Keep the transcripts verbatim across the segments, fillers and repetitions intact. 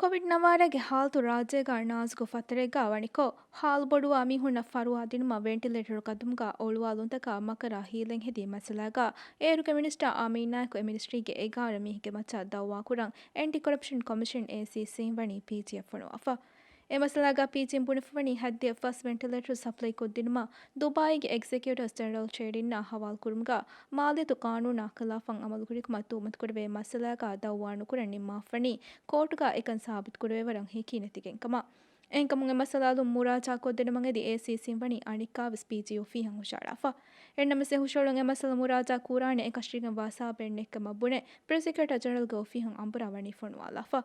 ކޮވިޑް ނަވާރަގެ ހާލަތު ރާއްޖޭގަ ނާޒުކު ފަތަރެއްގަ ވަނިކޮށް، ހާލު ބޮޑުވާ މީހުންނަށް ފަރުވާ ދިނުމަށް ވެންޓިލޭޓަރު ގަދަމުގަ އޮޅުވާލުންތަކާ މަކަރާ ހީލަތް ހެދި މައްސަލާގަ އޭރުގެ މިނިސްޓާ އާމީނާއެކު އެ މިނިސްޓްރީގެ އެގާރަ މީހެއްގެ މައްޗަށް ދައުވާކުރަން އެންޓި ކޮރަޕްޝަން ކޮމިޝަން، އޭސީސީން ވަނީ ޕީޖީއަށް ފޮނުވާފަ. އެ މައްސަލާގަ ޕީޖީން ބުނެފަވަނީ ހައްދިއަށް ފަސް ވެންޓިލޭޓަރު ސަޕްލައި ކޮށްދިނުމަށް ދުބާއީގެ އެގްޒެކިއުޓިވް ޖެނެރަލް ޓްރޭޑިންއާ ހަވާލުކުރުމުގަ މާލިޔަތު ޤާނޫނާ ޚިލާފަށް އަމަލުކުރިކަމަށް ތުހުމަތުކުރެވޭ މައްސަލާގަ ދައުވާ ނުކުރަން ނިންމާފަނީ ކޯޓުގަ އެކަން ސާބިތުކުރެވޭވަރަށް ހެކީ ނެތިގެންކަމަށް. އެހެންކަމުން އެ މައްސަލަ އަލުން މުރާޖާ ކޮށްދިނުމަށް އެދި އޭސީސީން ވަނީ އަނެއްކާވެސް ޕީޖީ އޮފީހަށް ހުށަހަޅާފަ. އެހެންނަމަވެސް އެ ހުށަހެޅުން އެ މައްސަލަ މުރާޖާ ކުރާނެ އެކަށީގެންވާ ސަބަބެއް ނެތްކަމަށް ބުނެ، ޕްރޮސިކިއުޓާ ޖެނެރަލްގެ އޮފީހުން އަނބުރާ ވަނީ ފޮނުވާލާފަ.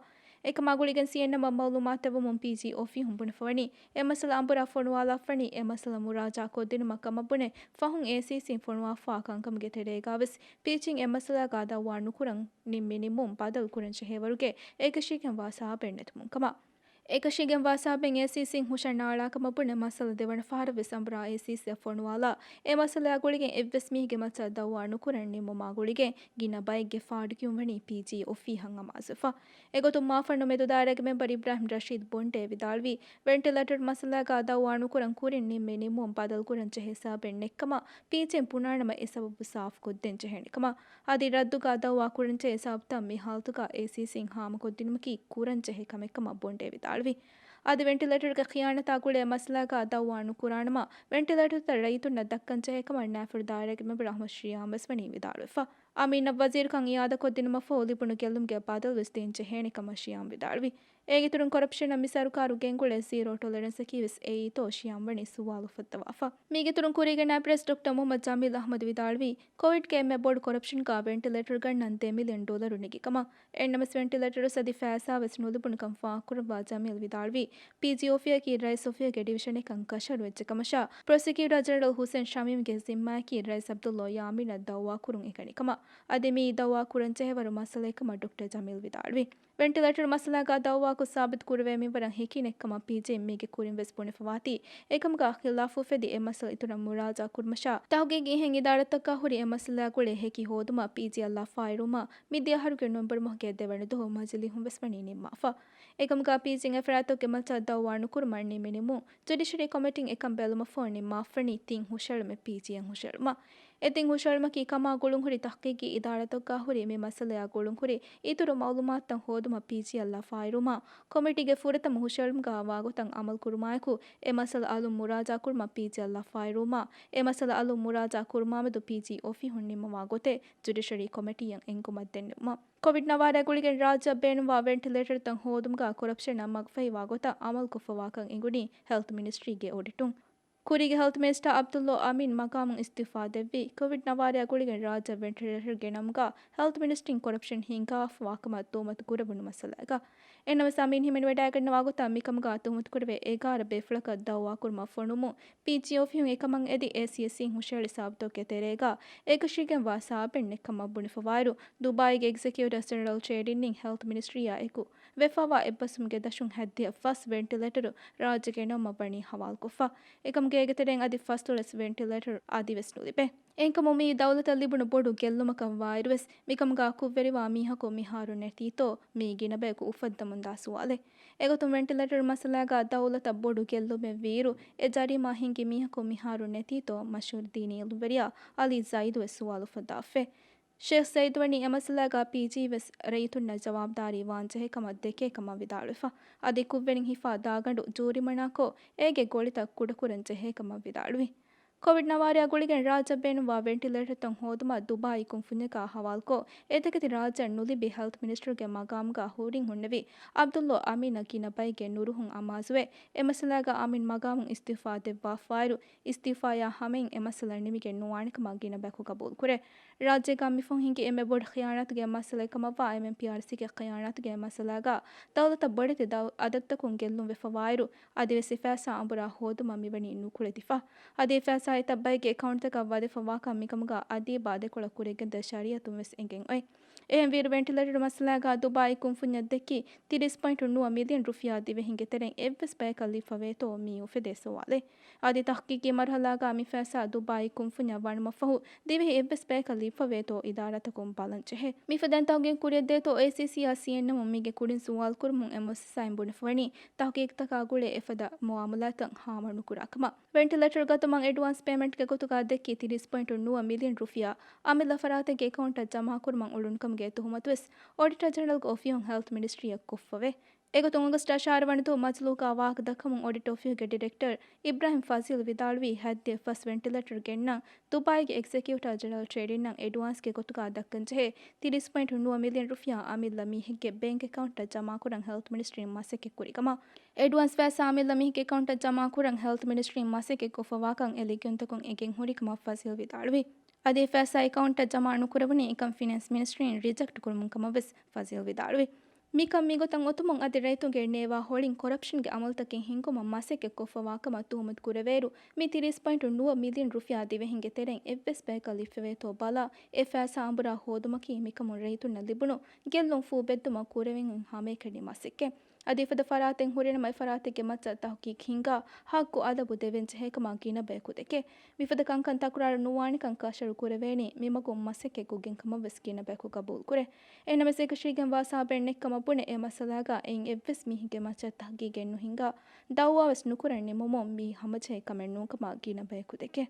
އެކަމާ ގުޅިގެން ސީއެންއެމްއަށް މައުލޫމާތު ދެއްވުމުން ޕީޖީ އޮފީހުން ބުނެފަވަނީ، އެ މައްސަލަ އަނބުރާ ފޮނުވާލާފަނީ އެ މައްސަލަ މުރާޖާ ކޮށްދިނުމަށް ކަމަށް ބުނެ، ފަހުން އޭސީސީން ފޮނުވާފާ ކަންކަމުގެ ތެރޭގާވެސް ޕީޖީން އެ މައްސަލާގާ ދައުވާ ނުކުރަން ނިންމި ނިންމުން ބަދަލު ކުރަން ޖެހޭވަރުގެ އެކަށީގެންވާ ސަބަބެއް ނެތުމުން ކަމަށް. އެކަށީގެންވާ ސަބަބެއް އޭސީސީން ހުށަށް ނާޅާކަމަށް ބުނެ، މައްސަލަ ދެވަނަ ފަހަރަށް ވެސް އަނބުރާ އޭސީސީއަށް ފޮނުވާލާ، އެ މައްސަލައާ ގުޅިގެން އެއްވެސް މީހެއްގެ މައްޗަށް ދައުވާ ނުކުރަން ނިންމުމާ ގުޅިގެން ގިނަ ބައެއްގެ ފާޑުކިޔުން ވަނީ ޕީޖީ އޮފީހަށް އަމާޒުވެފަ. އެގޮތުން މާފަންނު މެދު ދާއިރާގެ މެމްބަރު އިބްރާހިމް ރަޝީދު ބޮންޑޭ ވިދާޅުވީ، ވެންޓިލޭޓަރު މައްސަލާގާ ދައުވާ ނުކުރަން ކުރިން ނިންމި ނިންމުން ބަދަލުކުރަން ޖެހޭ ސަބަބެއް ނެތްކަމަށް ޕީޖީން ބުނާނަމަ އެ ސަބަބު ސާފުކޮށްދޭން ޖެހޭނެ ކަމަށް. އަދި ރައްދުގާ ދައުވާ ކުރަންޖެހޭ ސަބަބުތައް މި ހާލަތުގާ އޭސީސީން ހާމަކޮށްދިނުމަކީ ކުރަންޖެހޭ ކަމެއްކަމަށް ބޮންޑޭ ވިދާޅުވި. އަދި ވެންޓިލޭޓަރުގެ ޚިޔާނަތާ ގުޅޭ މައްސަލާގާ ދައުވާ ނުކުރާނަމަ، ވެންޓިލޭޓަރުތައް ރައްޔިތުންނަށް ދައްކަންޖެހޭ ކަމަށް ނާފެޑު ދާއިރާގެ މެމްބަރު އަޙްމަދު ޝިޔާމް ވެސް ވަނީ ވިދާޅުވެފަ. އާމީނަށް ވަޒީރުކަން އިއާދަކޮށްދިނުމަށްފަހު ލިބުނު ގެއްލުމުގެ ބަދަލުވެސް ދޭންޖެހޭނެ ކަމަށް ޝިޔާމް ވިދާޅުވި. އޭގެއިތުރުން ކޮރަޕްޝަނަށް މި ސަރުކާރު ގެންގުޅޭ ޒީރޯ ޓޮލަރެންސަކީވެސް އެއީތޯ ޝިޔާމް ވަނީ ސުވާލު އުފައްދަވާފަ. މީގެއިތުރުން ކުރީގެ ނާއިބް ރައީސް ޑޮކްޓަރ މުޙައްމަދު ޖަމީލް އަޙްމަދު ވިދާޅުވީ، ކޮވިޑްގެ އެންމެ ބޮޑު ކޮރަޕްޝަންގާ ވެންޓިލޭޓަރު ގަންނަން ދެ މިލިއަން ޑޮލަރު ނެގި ކަމަށް. އެހެންނަމަވެސް ވެންޓިލޭޓަރު އަދި ފައިސާވެސް ނުލިބުނުކަން ފާހަގަކުރައްވާ ޖަމީލް ވިދާޅުވީ، ޕީޖީ އޮފީހަކީ ރައީސް އޮފީހުގެ ޑިވިޝަނެއްކަން ކަށަވަރު ވެއްޖެ ކަމަށާ، ޕްރޮސިކިއުޓާ ޖެނެރަލް ހުސެން ޝަމީމްގެ ޒިންމާއަކީ ރައީސް ޢަބްދުﷲ ޔާމީނަށް ދައުވާކުރުން އެކަނި ކަމަށް. އަދި މިއީ ދައުވާ ކުރަންޖެހޭވަރު މައްސަލައެއްކަމަށް ޑޮކްޓަރ ޖަމީލް ވިދާޅުވި. ވެންޓިލޭޓަރު މައްސަލާގާ ދައުވާކޮށް ސާބިތު ކުރެވޭ މިންވަރަށް ހެކި ނެތްކަމަށް ޕީޖީއިން މީގެ ކުރިން ވެސް ބުނެފަވާތީ، އެކަމުގާ ޚިލާފު އުފެދި އެ މައްސަލަ އިތުރަށް މުރާޖާ ކުރުމަށާ، ތަހުގީގީ އިހެން އިދާރާތަކާ ހުރި އެ މައްސަލާ ގުޅޭ ހެކި ހޯދުމަށް ޕީޖީއަށް ލަފާއިރުވުމަށް މިދިޔަ އަހަރުގެ ނޮވެމްބަރު މަހުގެ ދެވަނަ ދުވަހު މަޖިލީހުން ވެސް ވަނީ ނިންމާފަ. އެކަމުގާ ޕީޖީއިން އެ ފަރާތްތަކުގެ މައްޗަށް ދައުވާ ނުކުރުމަށް ނިންމި ނިންމުން ޖުޑިޝަރީ ކޮމިޓީން އެކަން ބެލުމަށްފަހު ނިންމާފަނީ ތިން ހުށަހެޅުމެއް ޕީޖީއަށް ހުށަހެޅުމަށް. އެ ތިން ހުށަހެޅުމަކީ ކަމާ ގުޅުންހުރި ތަޙްޤީޤީ އިދާރާތަކުގާ ހުރި މި މައްސަލަޔާ ގުޅުންހުރި އިތުރު މައުލޫމާތުތައް ހޯދުމަށް ޕީޖީއަށް ލަފާއިރުވުމަށް، ކޮމިޓީގެ ފުރަތަމަ ހުށަހެޅުމުގާ ވާގޮތަށް އަމަލުކުރުމާއެކު، އެ މައްސަލަ އަލުން މުރާޖާ ކުރުމަށް ޕީޖީއަށް ލަފާއިރުވުމަށް، އެ މައްސަލަ އަލުން މުރާޖާ ކުރުމާމެދު ޕީޖީ އޮފީހުން ނިންމަވާ ގޮތެއް ޖުޑިޝަރީ ކޮމިޓީއަށް އެންގުމަށް ދެންނެވުމަށް. ކޮވިޑް ނަވާރަ ގުޅިގެން ރާއްޖެއަށް ބޭނުންވާ ވެންޓިލޭޓަރުތައް ހޯދުމުގާ ކޮރަޕްޝަނަށް މަގުފަހިވާ ގޮތަށް އަމަލުކޮށްފަވާކަން އެނގުނީ ހެލްތު މިނިސްޓްރީގެ އޮޑިޓުން. ކުރީގެ ހެލްތު މިނިސްޓާ ޢަބްދުﷲ އަމީން މަގާމުން އިސްތިއުފާ ދެއްވީ، ކޮވިޑް ނަވާރަ ގުޅިގެން ރާއްޖެއަށް ވެންޓިލޭޓަރު ގެނައުމުގާ ހެލްތު މިނިސްޓްރީން ކޮރަޕްޝަން ހިންގާފަވާކަމަށް ތުހުމަތު ކުރެވުނު މައްސަލައިގަ. އެހެންނަމަވެސް އަމީން ހިމެނިވަޑައިގަންނަވާ ގޮތަށް މިކަމުގާ ތުހުމަތުކުރެވޭ އެގާރަ ބޭފުޅަކަށް ދައުވާކުރުމަށް ފޮނުވުމުން ޕީޖީ އޮފީހުން އެކަމަށް އެދި އޭސީއެސްއިން ހުށަހެޅި ސަބަބުތަކުގެ ތެރޭގާ އެކަށީގެންވާ ސަބަބެއް ނެތްކަމަށް ބުނެފަވާއިރު، ދުބާއީގެ އެގްޒެކިއުޓިވް ޖެނެރަލް ޓްރޭޑިންއިން ހެލްތު މިނިސްޓްރީއާ އެކު ވެފަވާ އެއްބަސްވުމުގެ ދަށުން ހައްދިހަ ފަސް ވެންޓިލޭޓަރު ރާއްޖެ ގެނައުމަށް ވަނީ ހަވާލުކޮށްފަ. އެކަމުގެ އޭގެ ތެރެއިން އަދި ފަސްދޮޅަސް ވެންޓިލޭޓަރު އަދިވެސް ނުލިބޭ. އެހެންކަމުން މިއީ ދައުލަތަށް ލިބުނު ބޮޑު ގެއްލުމަކަށް ވާއިރުވެސް، މިކަމުގާ ކުށްވެރިވާ މީހަކު މިހާރު ނެތީތޯ މިއީ ގިނަ ބަޔަކު އުފައްދަމުންދާ ސުވާލެއް. އެގޮތުން ވެންޓިލޭޓަރު މައްސަލާގާ ދައުލަތަށް ބޮޑު ގެއްލުމެއް ވީއިރު، އެ ޖަރީމާ ހިންގި މީހަކު މިހާރު ނެތީތޯ މަޝްހޫރު ދީނީ އިލްމުވެރިޔާ ޢަލީ ޒައިދު ވެސް ސުވާލު އުފައްދާފަ. ޝޭޚް ޒައިދު ވަނީ އެ މައްސަލާގާ ޕީޖީ ވެސް ރައްޔިތުންނަށް ޖަވާބުދާރީ ވާންޖެހޭ ކަމަށް ދެކޭ ކަމަށް ވިދާޅުވެފަ. އަދި ކުށްވެރިން ހިފާ ދާގަނޑު ޖޫރިމަނާކޮށް، އޭގެ ގޮޅިތައް ކުޑަކުރަން ޖެހޭ ކަމަށް ވިދާޅުވި. ކޮވިޑް ނަވާރަ ގުޅިގެން ރާއްޖެއަށް ބޭނުންވާ ވެންޓިލޭޓަރުތައް ހޯދުމަށް ދުބާއީ ކުންފުންޏަކާ ހަވާލުކޮށް، އެތަކެތި ރާއްޖެއަށް ނުލިބި ހެލްތު މިނިސްޓަރުގެ މަގާމުގާ ހުރިން ހުންނެވި ޢަބްދުﷲ އަމީނަށް ގިނަ ބައެއްގެ ނުރުހުން އަމާޒުވެ، އެ މައްސަލާގާ އަމީން މަގާމުން އިސްތިއުފާދެއްވާފައިރު، އިސްތިއުފާޔާ ހަމައިން އެ މައްސަލަ ނިމިގެން ނުވާނެކަމަށް ގިނަ ބަޔަކު ގަބޫލުކުރޭ. ރާއްޖޭގާ މިފަހު ހިނގި އެންމެ ބޮޑު ޚިޔާނާތުގެ މައްސަލައެއް ކަމަށްވާ އެމްއެމްޕީއާރްސީގެ ޚިޔާނާތުގެ މައްސަލާގާ ދައުލަތަށް ބޮޑެތި ދައު-، އަދަދުތަކުން ގެއްލުން ވެފަވާއިރު، އަދިވެސް އެ ފައިސާ އަނބުރާ ހޯދުމަށް މިވަނީ ނުކުޅެދިފަ. އަދި އެ ފައިސާ އެތައް ބައެއްގެ އެކައުންޓްތަކަށް ވަދެފަވާކަން މިކަމުގާ އަދީބާ ދެކޮޅަށް ކުރެއްގެންދޭ ޝަރީއަތުން ވެސް އެނގެން އޮތް. އެހެންވީއިރު، ވެންޓިލޭޓަރު މައްސަލާގާ ދުބާއީ ކުންފުންޏަށް ދެއްކި ތިރީސް ޕޮއިންޓު ނުވަ މިލިއަން ރުފިޔާ ދިވެހިންގެ ތެރެއިން އެއްވެސް ބަޔަކަށް ލިބިފަވޭތޯ މިއީ އުފެދޭ ސުވާލެއް. އަދި ތަހުގީގީ މަރުހަލާގާ މި ފައިސާ ދުބާއީ ކުންފުންޏަށް ވަނުމަށްފަހު، ދިވެހި އެއްވެސް ބަޔަކަށް ލިބިފަވޭތޯ އިދާރާތަކުން ބަލަން ޖެހޭ. މިފަދައިން ތަހުގީގު ކުރިއަށްދޭތޯ އޭސީސީއާ ސީއެންއެމުން މީގެ ކުރިން ސުވާލު ކުރުމުން އެ މުއައްސަސާއިން ބުނެފަވަނީ، ތަހުގީގުތަކާ ގުޅޭ އެފަދަ މުއާމަލާތަށް ހާމަ ނުކުރާ ކަމަށް. ވެންޓިލޭޓަރު ގަތުމަށް އެޑްވާންސް ޕޭމެންޓްގެ ގޮތުގާ ދެއްކި ތިރީސް ޕޮއިންޓު ނުވަ މިލިއަން ރުފިޔާ އަމިއްލަ ފަރާތެއްގެ އެކައުންޓަށް ޖަމާކުރުމަށް އުޅުނުކަމުގެ ތުހުމަތުވެސް އޮޑިޓަރ ޖެނެރަލްގެ އޮފީހުން ހެލްތު މިނިސްޓްރީއަށް ކޮށްފަވޭ. އެގޮތުން އޮގަސްޓް އަށާރަ ވަނަތު މަޖިލީހުގާ ވާހަކަ ދައްކަމުން އޮޑިޓް އޮފީހުގެ ޑިރެކްޓަރ އިބްރާހިމް ފަޒީލް ވިދާޅުވީ، ހައްދިއަށް ފަސް ވެންޓިލޭޓަރު ގެންނަން ދުބާއީގެ އެގްޒެކިއުޓަރ ޖެނެރަލް ޓްރޭޑިންއަށް އެޑްވާންސްގެ ގޮތުގާ ދައްކަންޖެހޭ ތިރީސް ޕޮއިންޓު ނުވަ މިލިއަން ރުފިޔާ އަމިއްލަ މީހެއްގެ ބޭންކް އެކައުންޓަށް ޖަމާކުރަން ހެލްތު މިނިސްޓްރީން މަސައްކަތްކުރި ކަމަށް. އެޑްވާންސް ފައިސާ އަމިއްލަ މީހެއްގެ އެކައުންޓަށް ޖަމާކުރަން ހެލްތު މިނިސްޓްރީން މަސައްކަތްކޮށްފަވާކަން އެ ލިޔުންތަކުން އެނގެން ހުރި ކަމަށް ފަޒީލް ވިދާޅުވި. އަދި އެ ފައިސާ އެކައުންޓަށް ޖަމާ ނުކުރެވުނީ އެކަން ފިނޭންސް މިނިސްޓްރީން ރިޖެކްޓް ކުރުމުން ކަމަށްވެސް ފަޒީލް ވިދާޅުވި. މިކަން މިގޮތަށް އޮތުމުން އަދި ރައްޔިތުންގެ ނޭވާ ހޮޅިން ކޮރަޕްޝަންގެ އަމަލުތަކެއް ހިންގުމަށް މަސައްކަތްކޮށްފަވާ ކަމަށް ތުހުމަތު ކުރެވޭއިރު، މި ތިރީސް ޕޮއިންޓު ނުވަ މިލިއަން ރުފިޔާ ދިވެހިންގެ ތެރެއިން އެއްވެސް ބަޔަކަށް ލިބިފަވޭތޯ ބަލާ، އެ ފައިސާ އަނބުރާ ހޯދުމަކީ މިކަމުން ރައްޔިތުންނަށް ލިބުނު ގެއްލުން ފޫބެއްދުމަށް ކުރެވެން ހަމައެކަނި މަސައްކަތް. އަދި އެފަދަ ފަރާތެއް ހުރިނަމަ އެ ފަރާތެއްގެ މައްޗަށް ތަހުގީގު ހިންގާ ހައްގު އަލަބު ދެވެން ޖެހޭ ކަމަށް ގިނަ ބަޔަކު ދެކޭ. މިފަދަ ކަންކަން ތަކުރާރު ނުވާނެކަން ކަށަވަރު ކުރެވޭނީ މިމަގުން މަސައްކަތް ކޮށްގެން ކަމަށްވެސް ގިނަ ބަޔަކު ގަބޫލު ކުރޭ. އެހެންނަމަވެސް އެކަށީގެންވާ ސަބަބެއް ނެތްކަމަށް ބުނެ، އެ މައްސަލާގާ އެއިން އެއްވެސް މީހެއްގެ މައްޗަށް ތަހުގީގެއް ނުހިންގާ، ދައުވާވެސް ނުކުރަން ނިމުމުން މިއީ ހަމަޖެހޭ ކަމެއް ނޫން ކަމަށް ގިނަ ބަޔަކު ދެކޭ.